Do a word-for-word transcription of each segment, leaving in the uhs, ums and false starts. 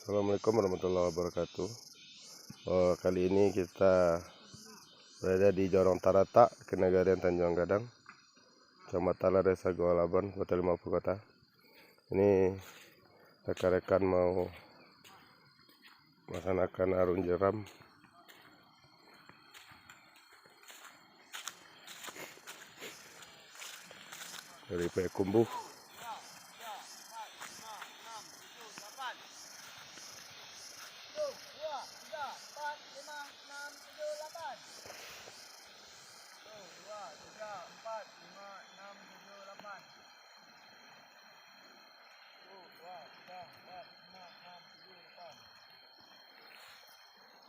Assalamualaikum warahmatullahi wabarakatuh. Eh, kali ini kita berada di Jorong Taratak, Kinagarian Tanjuang Gadang, Kecamatan Ladeh Sago Alabon, Kota Limau Purwata. Ini rekan-rekan mau melaksanakan arung jeram. Dari Payakumbuh. Satu, dua, tiga, empat, lima, enam, tujuh, lapan. Satu, dua, tiga, empat, lima, enam, tujuh, lapan.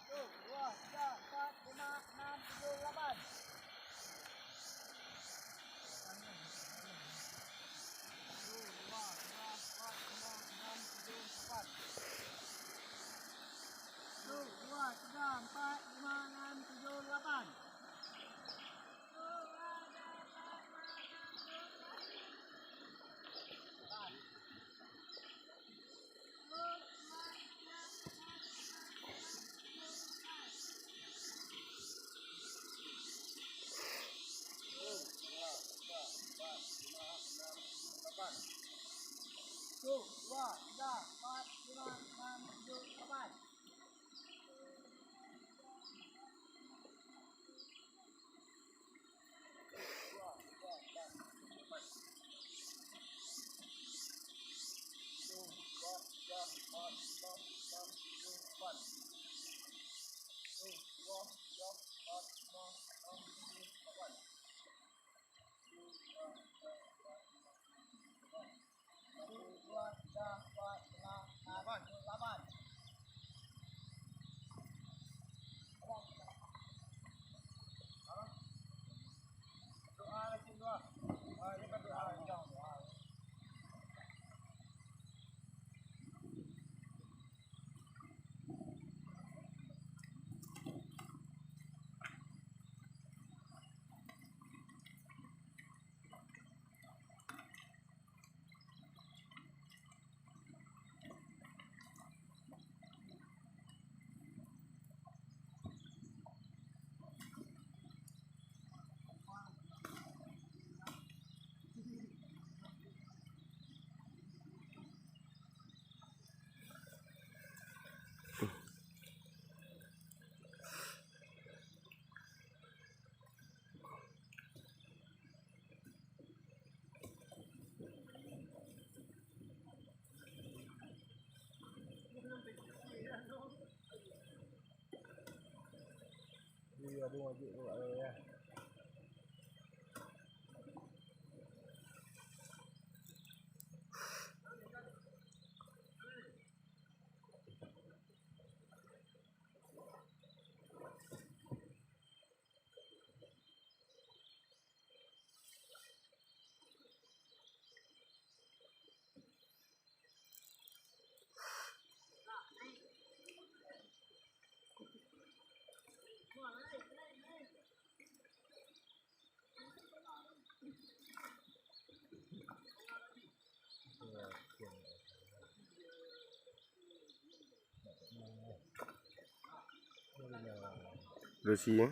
Satu, dua, tiga, empat, lima, enam, tujuh, lapan. Satu, dua, tiga, empat, lima, enam, tujuh, lapan. Satu, dua, tiga, empat, lima, enam, tujuh, lapan. Iya, abang wajib buka ya. Bersih, ya?